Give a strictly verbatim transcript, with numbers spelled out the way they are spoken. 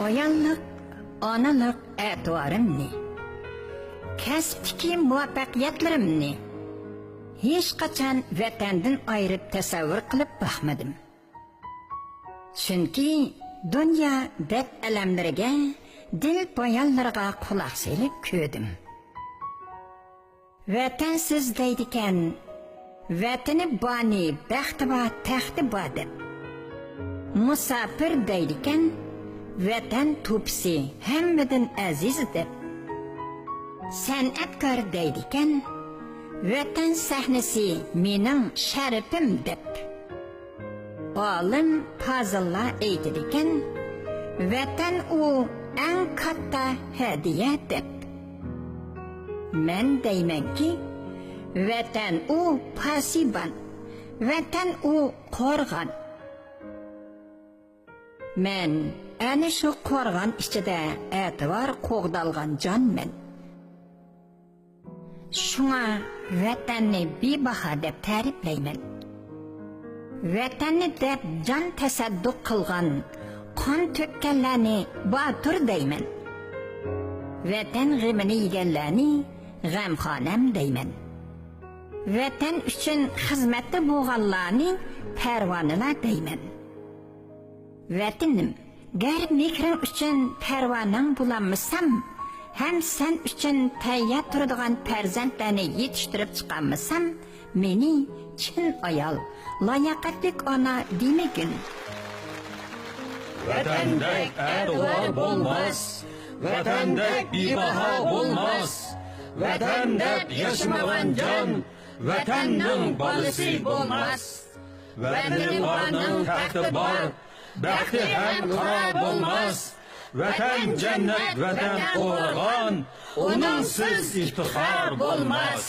ئاياللىق، ئانىلىق ئەتىۋارىمنى، كەسىپتىكى مۇۋەپپەقىيەتلىرىمنى ھېچقاچان ۋەتەندىن ئايرىپ تەسەۋۋۇر قىلىپ باقمىدىم. چۈنكى دۇنيا دەرد-ئەلەملىرىگە، دىل بايانلىرىغا قۇلاق سېلىپ كۆردۈم. ۋەتەنسىز دەيدىكەن، ۋەتىنى بارنى بەختى بار، تەختى بار دەپ. مۇساپىر دەيدىكەن، ۋەتەن توپىسى ھەممىدىن ئەزىز دەپ. سەنئەتكار دەيدىكەن، ۋەتەن سەھنىسى مېنىڭ شەرىپىم دەپ. ئالىم پازىللار ئېيتىدىكەن، ۋەتەن ئۇ ئەڭ كاتتا ھەدىيە دەپ. مەن دەيمەنكى، ۋەتەن ئۇ پاسىبان، ۋەتەن ئۇ قورغان. مەن ئەنە شۇ قورغان ئىچىدە ئەتىۋار قوغدالغان جانمەن. شۇڭا ۋەتەننى بىباھا دەپ تەرىپلەيمەن. ۋەتەننى دەپ جان تەسەددۇق قىلغان، قان تۆككەنلەرنى باتۇر دەيمەن. ۋەتەن غېمىنى يېگەنلەرنى غەمخانەم دەيمەن. ۋەتەن ئۈچۈن خىزمەتتە بولغانلارنى پەرۋانىلار دەيمەن. ۋەتىنىم، گەر مېھرىڭ ئۈچۈن پەرۋانەڭ بولالمىسام، ھەم سەن ئۈچۈن تەييار تۇرىدىغان پەرزەنتلەرنى يېتىشتۈرۈپ چىقالمىسام، مېنى چىن ئايال، لاياقەتلىك ئانا دېمىگىن. ۋەتەندەك ئەتىۋار بولماس، ۋەتەندەك بىباھا بولماس، ۋەتەندەك ياشىمىغان جان ۋەتەننىڭ بالىسى بولماس. ۋەتىنى بارنىڭ تەختى بار، بەختى ھەم قارا بولماس. ۋەتەن جەننەت، ۋەتەن قورغان، ئۇنىڭسىز ئىفتىخار بولماس.